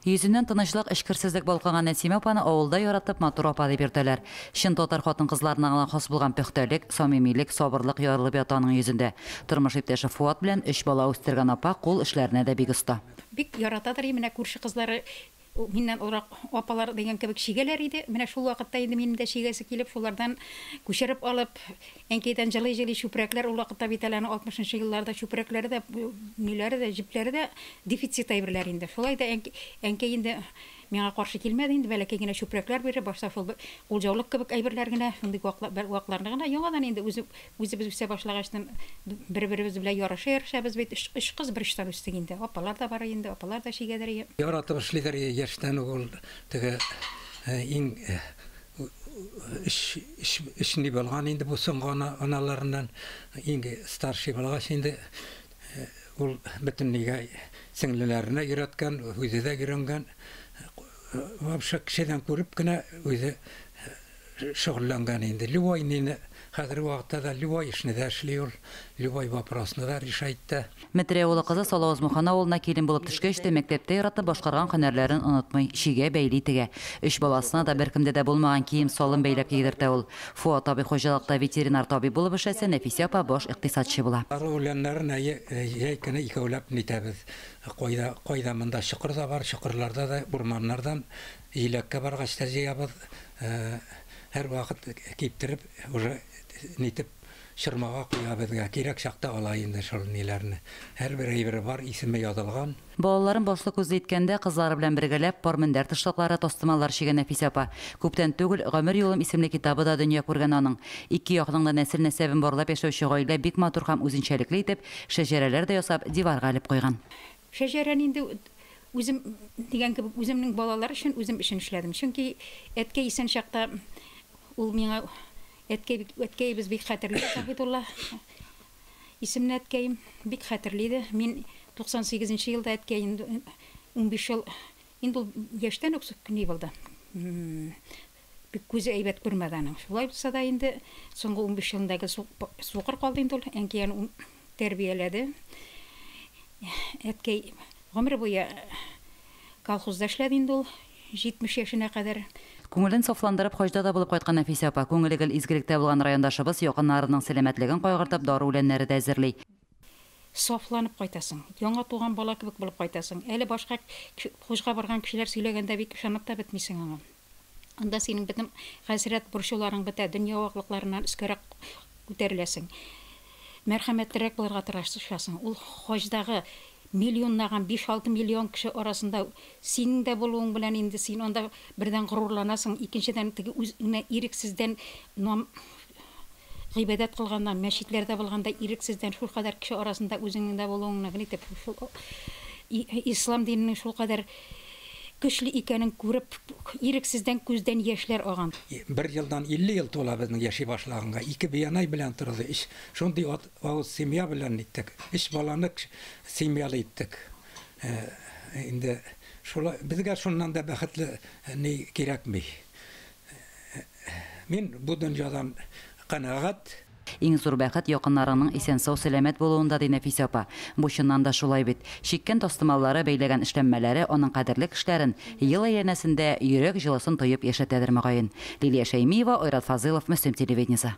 Йөзеннән тынычлык, эчкерсезлек балкыган Нәсимә апаны авылда яратып, матур апа дип йөртәләр. Чын татар хатын-кызларына гына хас булган пөхтәлек, самимилек, сабырлык ярылып ята аның йөзендә. Тормыш иптәше Фуат белән өч бала үстергән апа кул эшләренә дә бик оста. Бик яратадыр, менә күрше кызлары миннән олырак апалар дигән кебек чигәләр иде. Менә шул вакытта инде минем дә чигәсе килеп, шулардан күчереп алып, әнкәйдән җылый-җылый чүпрәкләр, ул вакытта бит әле аның 60 нчы елларда чүпрәкләре дә, ниләре дә, җепләре дә дефицит әйберләр инде. Шулай да әнкәй инде миңа каршы килмәде инде, бәләкәй генә чүпрәкләр биреп, башта шул кулҗаулык кебек әйберләр генә, шундый вакларны гына яңадан инде үзе, үзебез үсә башлагачтын бер-беребез белән ярыша-ярыша без бит өч кыз бер очтан үстек инде. Апалар да бар инде, апалар да чигәдер. Яратып эшлидер яшьтән үк ул теге иң өч ни булган инде бу соңгы аналарыннан иң старший булгач инде ул бөтен нигә сеңлеләренә өйрәткән, үзе дә өйрәнгән. Вообще кешедән күреп кенә үзе шөгыльләнгән инде. Любой нине хәзерге вакытта да любой эшне дә эшли ул, любой вопросны да решает да. Метрәй авылы кызы Салавыз Мухан авылына килен булып төшкәч тә, мәктәптә яратып башкарган һөнәрләрен онытмый, чигә, бәйли, тегә. Өч баласына да беркемдә дә булмаган кием-салым бәйләп кигертә ул. Фоат абый хуҗалыкта ветеринар табиб булып эшләсә, Нәфисә апа баш икътисадчы була. Дару үләннәрен әйе, җәй көне икәүләп нитәбез. Кайда, кайда монда чокыр да бар, чокырларда да, урманнардан җиләккә баргач та җыябыз. Һәрвакыт киптереп, уже нитеп чормага куя безгә. Кирәк чакта ала инде шул ниләрне. Һәрбер әйбере бар, исеме язылган. Балаларын башлы-күзле иткәндә, кызлары белән бергәләп, пар мендәр тышлыклары, тастымаллар чигә Нәфисә апа. Күптән түгел Гомер юлым исемле китабы да дөнья күргән аның. Ике якның да нәсел-нәсәбен барлап яшәүче гаилә бик матур һәм үзенчәлекле итеп, шәҗәрәләр дә ясап, диварга элеп куйган. Шәҗәрәне инде үзем дигән кебек, үземнең балалар өчен, үзем өчен эшләдем. Чөнки әткәй исән чакта ул миңа әткәй, әткәебез бик хәтерли, Заһидулла исемле әткәем бик хәтерли иде. Мин 98 нче елда әткәй инде 15 ел, инде ул яшьтән үк ни булды. Бик күзе әйбәт күрмәде аның. Шулай булса да инде соңгы 15 елында гел сукыр калды инде ул. Әнкәй аны тәрбияләде. Әткәй гомер буе колхозда эшләде инде ул, 70 яшенә кадәр. Күңелен сафландырып, хаҗда да булып кайткан Нәфисә апа, күңеле гел изгелектә булган райондашыбыз якыннарының сәламәтлеген кайгыртып, дару үләннәре дә әзерли. Сафланып кайтасың, яңа туган бала кебек булып кайтасың. Әле башка хаҗга барган кешеләр сөйләгәндә бик ышанып та бетмисең аңа. Анда синең бөтен хәсрәт, борчуларың бетә, дөнья ваклыкларыннан өскәрәк күтәреләсең. Мәрхәмәтлерәк булырга тырышасың. Ул хаҗдагы миллионлаган, 5-6 миллион кеше арасында синең дә булуың белән инде син анда бердән горурланасың, икенчедән теге үзеңә ирексездән нам гыйбадәт кылганда, мәчетләрдә булганда ирексездән шулкадәр кеше арасында үзеңнең дә булуыңны генә шул ислам диненең шулкадәр көчле икәнен күреп, ирексездән күздән яшьләр аган. Бер елдан 50 ел тула безнең яши башлаганга. Ике биянай белән торды. Өч шундый авыз семья белән иттек. Өч баланы семьялы иттек. Инде шулай безгә шуннан да бәхетле ни кирәкми. Мин бу дөньядан канәгать. Иң зур бәхет якыннарыңның исән-сау сәламәт булуында, ди Нәфисә апа. Бу чыннан да шулай бит. Чиккән тастымаллары, бәйләгән эшләнмәләре аның кадерле кешеләрен ел әйләнәсендә йөрәк җылысын тоеп яшәтәдер, мөгаен. Лилия Шәймиева, Айрат Фазылов, Мөслим телевидениесе.